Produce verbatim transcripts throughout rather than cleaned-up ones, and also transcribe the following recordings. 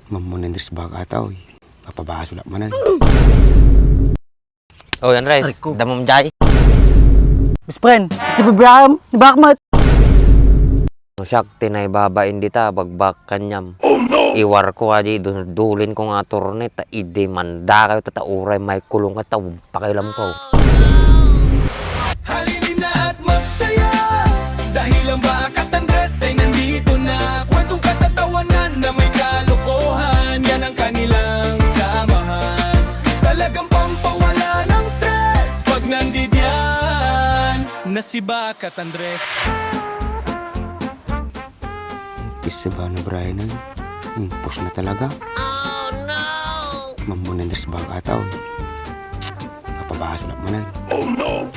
Mamon Andres baka ata, oy. Mapabasol ak manen. Oh, yan, Ray. Aray ko. Damom jay. Best friend, ti bibiayam, ni bakmet. No, siak, ti naibabain dita, bagbak kaniam. Oh, no! Iwar ko, adi, dun-, dulin ko nga attorney, ta idemanda kayo, ta, ta uray maikulong ka, ta pakialam ko. Halina at magsaya, dahil ang Bakat Andres ay nandito na. Kwentong katatawanan na may kalokohan, yan ang kanilang samahan. Talagang pampawala ng stress pag nandidiyan na si Bakat Andres. Kisa ba na Brian, impos na talaga. Oh, no! Mamon Andres baka ata, oy. Mapabasol ak manen. Oh, no!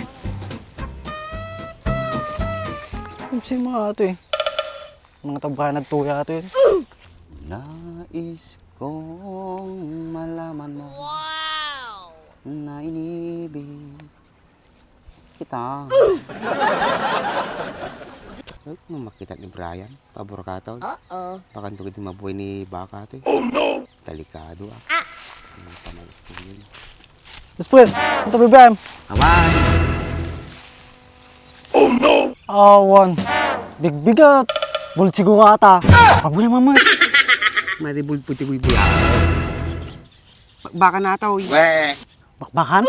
Sino mga ato, eh? Mga tabangan nagtuya ato, eh. Nais kong malaman mo na inibig kita. Ay, kung makita ni Brian, pabor ka to. Oo. Baka ito kita mabuhay ni baka to, eh. Oh, no! Delikado, ah. Ano pa na ito yun? Best friend, ito, Brian. Awan. Oh, no! Awan. Bigbigat. Bulit siguro ata. Pabuya, mama. Maribul puti buy-buya. Bakbakan na ata, oy. Weh. Bakbakan?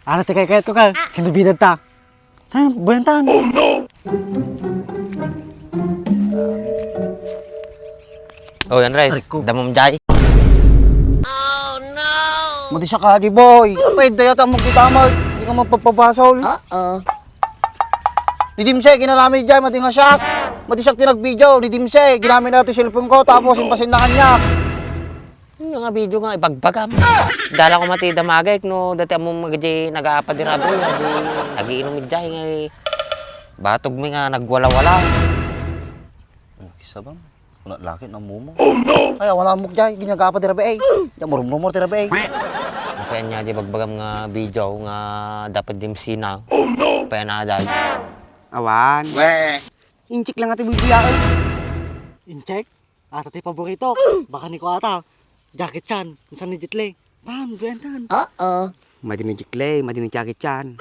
Ara ti kaykayat ko ka. Sinubidad ta. Tan, buyan tan. Oh, no! Oh, yan, Ray. Aray ko. Damom jay. Madi siya ka, di boy. Apay, dayata mo kita, mag-, di ka magpagpabasol. Oo. Ni Dimse, ginanami dyan, madi nga siya. Madi siya tinagvideo, ni Dimse, ginamit na ito cellphone ko, tapos impasin na kanya. Ano nga video nga, ibagbagam. Dala ko mati damagek, no, dati amo magdi nag-aapa di rabi, adi, nagiinom idya, nga, batog mi nga nagwala-wala. Ano, kisa ba? Kuna laki na mumo. Oh, no! Ay, wala mo jay, ginagawa pa ti rabi, eh. Di mo rumrumor ti rabi, eh. Kaya niya di bagbagam nga video nga dapat di masina. Oh, no! Kaya na, day. Awan. Weh. Incheck lang ati buy-buya, eh. Incheck? Ata ti paborito. Baka ni ko ata. Jackie Chan, insan ni Jet Li. Tan, buyan tan. Oo. Madi ni Jet Li, madi ni Jackie Chan.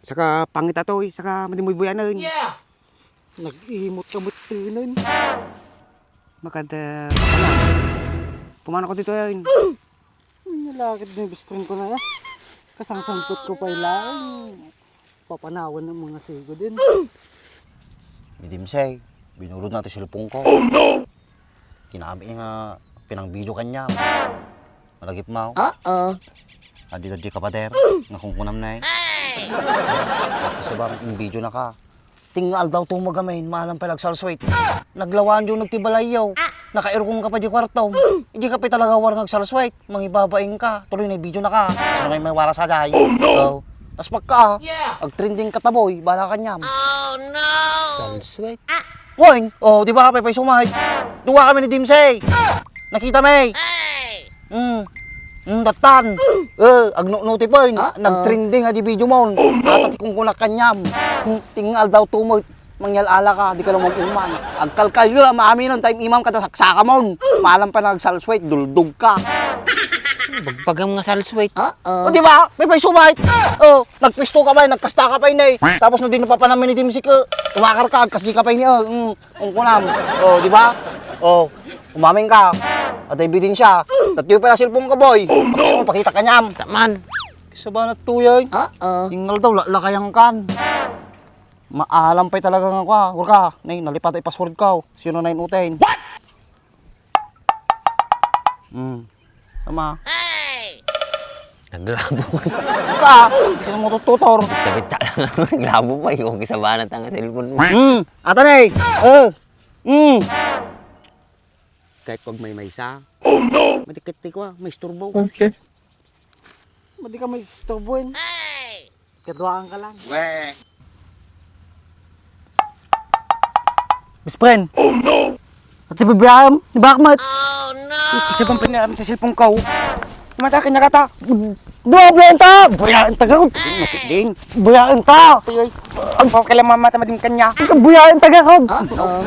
Saka pangit atoy, saka madi mo buyanen. Yeah! Nag-imot ka met tenen. Makada, pumanaw ko ditoy. Nalakit ni best friend ko na ya. Kasangsangpot ko pa ilan. Papanawan ng mga sigod din. Ni Dimsey, binurod na ti cellphone ko. Oh, no! Kinami nga pinang-video kanya. Malagip mo. Oo. Adi, adi ka, pader. Nga kungkunam na eh. Tapos ba, in-video na ka. Tingal daw tumag amin, maalam pa nagsalsuet. Naglawaan yung nagtibalayyo. Nakairukong ka pa di kwarto. Hindi ka pa talaga war nagsalsuet. Mangibabaing ka. Tuloy na video na ka. Sino may may wara sa jay? Oh, no! Oh. Tas pagka, yeah, ag-trending ka taboy, bala ka niyam. Oh, no! Salsuet. Wen, oh, di ba, pay, pay, sumay. Duwa kami ni Dimsey. Nakita mi. Hmm. Hmm, datan. Eh, agno-notify. Ah, ah. Nag-trending adi video mon. Oh, no! Ata ti kungkuna kanyam. Hmm, tingal daw tumot. Mangyal-ala ka, di ka lumam-uman. Agkalkalyo, maaminon, time imam kada saksaka mon. Maalam pa nagsalsuet, duldog ka. Bagbagam nga salsuet. Ah, ah. O, di ba? May pay sumay. Oh, nagpisto ka pa, nagkasta ka pa, inay. Tapos no, di napapanamin ni Dimsey ka. Tumakar ka, agkasdi ka pa, inay. Oh, mm. Ungkunam. Oh, di ba? Oh, umamin ka. At ebidensya. Tatiyo pa na cellphone ka, boy. Oh, no. Pakita, pakita ka niyam. Taman. Kisa ba na tuya, eh? Ah, ah. Tingal daw, lalakayan kan. Maalam pa'y talaga nga kwa. Urka, nay, nalipat ay password ka. Sino na yun, uten? What? Hmm. Tama. Naglabo. Ka, sino mo tututor? Kabit lang. Naglabo pa, yung kisabanat ang cellphone mo. Hmm. Ata na eh. Eh. Hmm. Kahit pag may maysa. Oh, no! Madikit ko, ah, may isturbo. Okay. Madi ka may isturbo, eh. Kaduaan ka lang. Weh. Best friend. Oh, no! Ati bibiayam, ni Bakmat. Oh, no! Isa bang pinaram ti cellphone ko? Mata ka na kata. Dua, benta! Bayaan ta gud. Makit din. Bayaan ta! Ay, ay. Ang pa kailan mamata madim kanya. Bayaan ta gud. Ah, ah.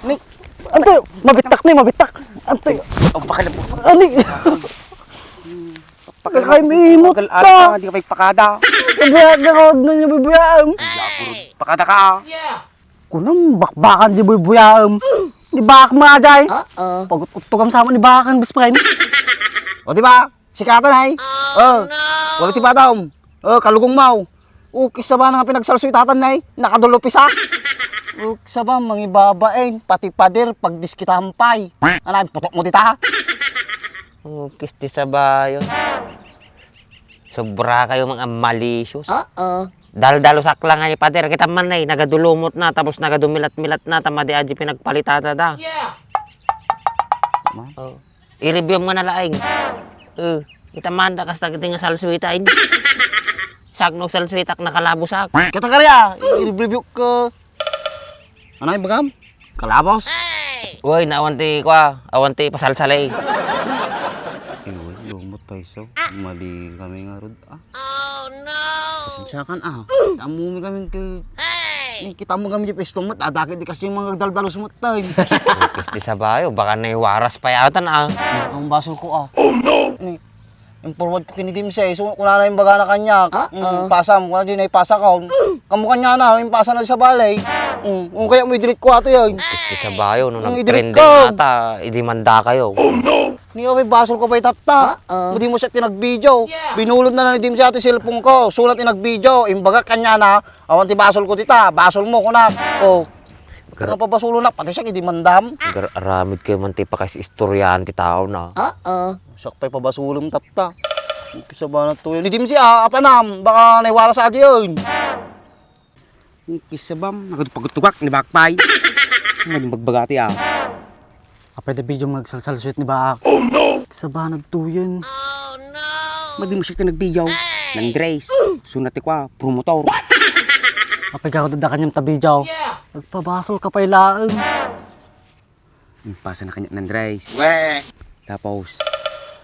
Ni, Ante, mabitak ni, mabitak. Ante. Ang bakal mo. Ani? Pakal Kakaimimot Bakal ka. Alam ka, di ka pa ipakada. Kabiyak na ka, huwag na niya bibiyaam. Pakada ka, ah. Kunam, bakbakan di buybuyaam. Di bak ma, jay. Oo. Pag-utugam sama ni bakan, best friend. O, di ba? Sikatan, ay. Oh, no! Wala ti padam. Oh, kalugong maw. Oh, kisa ba nga pinagsalsuitatan, ay? Nakadulupisa. Oh, kisa ba, mangibabain, pati pader, pagdiskitahan pay. Ano, putok mo dita? Oh, kisti sa bayo. Sobra kayo mga malicious. Oo. Daldalusak lang ni pader. Kita man ay, nagadulumot na, tapos nagadumilat-milat na, ta madi aji pinagpalitada da. Yeah. Oh. I-review mo na laeng. Eh, kita man da kasta kita nga salsuita ini. Sakno salsuitak nakalabosak. Kita kaya, i-review ko. Ano yung bagam? Kalabos? Uy, naawan ti kwa, awan ti pasalsalay. Iwan, lumot pa iso. Mali kami nga rod, ah. Oh, no! Pasensya kan, ah. Amumi kami kay, ni, kita mo kami di pwesto mo, adakit di kasi yung mga daldalos mo, tay. Kisti sa bayo, baka naiwaras pa yata na, ah. Ang basol ko, ah. Oh, no! Ni, yung forward ko kini Dimsey, so, kuna na yung baga na kanya. Ah, mm, ah. Pasam, kuna di na ipasa ka, um. Kamu kanya na, yung pasa na sa balay. Mm, kung kaya mo i-delete ko ato yun. Kisti sa bayo, no, mm, i-delete nag-trending ko. Ata, idimanda kayo. Oh, no! Ni, abay, basol ka pa itatta. Ah, ah. Mo di mo siya tinag-video. Yeah. Binulod na lang ni Dimsey ato yung cellphone ko. Sulat tinag-video. Imbaga kanya na, awan ti basol ko dita. Basol mo, kunak. Oh. Gar- Ano pa basulo na? Pati siya, idimandam. Gar-, aramid kayo man ti pakas-istoryahan ti tao na. Ah, ah. Siya pa'y pabasulom tatta. Kisa ba na to yun? Ni Dimsey, ah, apanam. Baka naiwaras sa aji yun. Kisa bam, nagtugak-tugak ni Bakpay. Madi magbagati, ah. Apay da video nga agsalsalsuit ni Baak. Oh, no! Kisa ba nagtuyen? Madi mo siya nagbiyaw. Hey! Nandres. Sunat ti kwa, promotor. Apay garo da kanyam ta video. Yeah! Nagpabasol ka pay laeng. Impasa na kanya Nandres. Weh! Tapos,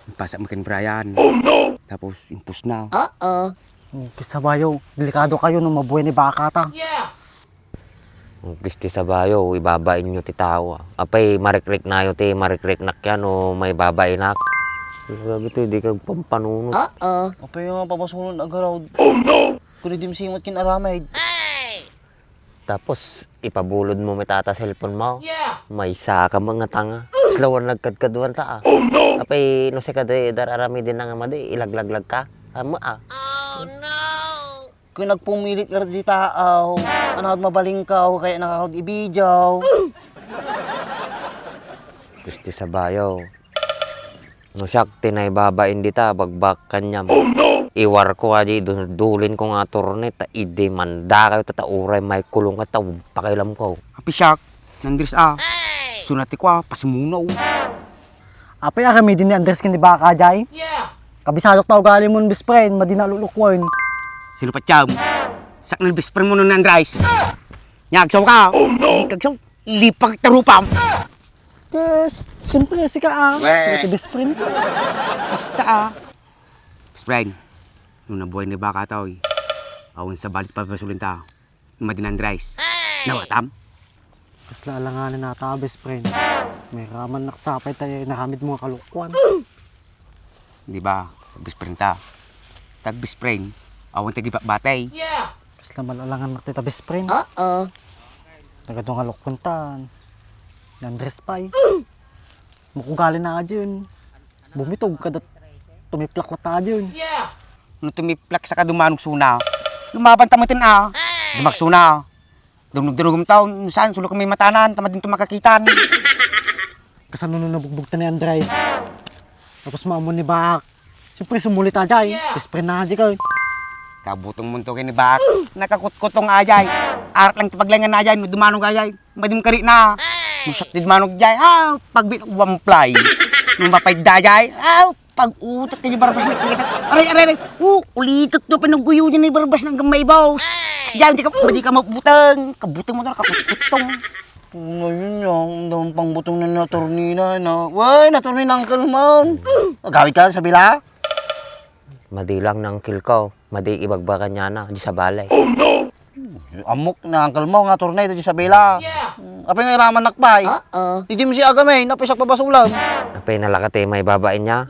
impasa mo ken Brian. Oh, no! Tapos, impus na. Uh-oh. Kisa bayo, delikado kayo no mabuhay ni Baak ta. Yeah! Kisti sa bayo, ibabain nyo ti tao, ah. Apay, marikriknayo ti marikriknak yan o maibabainak. Grabe to, di ka pampanunot. Oo. Apay nga, pabasulon agaraw. Oh, no! Kuni di masimot kin aramid. Tapos, ipabulod mo may tata cellphone mo. Yeah! Maysa ka mga tanga. Slawan nagkadkaduan ta, ah. Oh, no! Apay, no, si kadedar aramid din nga madi, ilaglaglag ka. Amo, ah. Oh, no! Kung nagpumilit ka di taaw, ana't mabalingkaw, kaya nakakot ibijaw. Gusti sa bayaw. No siak, tinay babain dita, bagbak kanyam. Oh, no! Iwar ko, aji, dun-, dulin ko nga attorney, ta idemanda kayo, ta, ta uray may kulong ka, ta pakialam ko. Api siak, Nandres a. Sunat ti kwa, pasimunaw. Apay aramiden ni Andres ken ni Baka, jay? Yeah! Kabisadok ta ugali mon, best friend, madi nalulukwen. Sino patiam? Saknal best friend mo nun, Andres. Nyagsaw ka. Oh, no! Di kagsaw, lipak ta rupam. Yes, siyempre, sika, ah. Weh. Ito, best friend. Basta, ah. Best friend, nung nabuhay ni Baka, toy. Awan sa balit pa pasulin ta. Madi ni Andres. Nawatam? Kasla alanganin nata, best friend. May raman naksapay tayo, naramid mo nga kalukwan. Di ba, best friend ta? Tag best friend, awan tayo di batay. Yeah! Kasla malalangan nakita, best friend. Oo. Nagado nga lukwan ta. Ni Andres pay. Makugali na adyan. Bumitog kada tumiplak la ta adyan. Yeah! No tumiplak sa kadumanog suna, lumaban ta matin a. Hey! Dumagsuna. Dungnog-dungnog taon, saan? Sulo kami matanan, tamadin to makakitan. Kasano no nabugbog ta ni Andres? Tapos maamon ni Baak. Siyempre, sumuli ta, jay. Yeah! Best friend na, jay, ka. Kabutong mo to kay ni Baak. Nakakutkutong, ajay. Arat lang ti paglaingan na, ajay. No dumanog, ajay. Madim kari na. Hey! Musak ti dumanog, jay. Ah, pagbi-, one fly. Nung mapay da, jay. Ah, pag-utak ti barbas na kita. Aray, aray, aray. Oh, ulitak to, pinaguyo niya ni barbas ng gamay, boss. Hey! Diyan, di ka, di ka mabutang. Kabutang mo na, kakutkutong. Ngayon lang, ang damang pangbutong na naturni na, na. Way, naturni na Uncle Man. Agawid ka sa bila? Madi lang na Uncle ko. Madi ibagbaga niya na, di sa balay. Oh, no! Ammok na uncle mo nga attorney ti Isabela. Hmm, apay nga iramannak pay? Oo. Idi mo si Agame, napay sa pabasolan. Apay nalaka ti maibabain niya?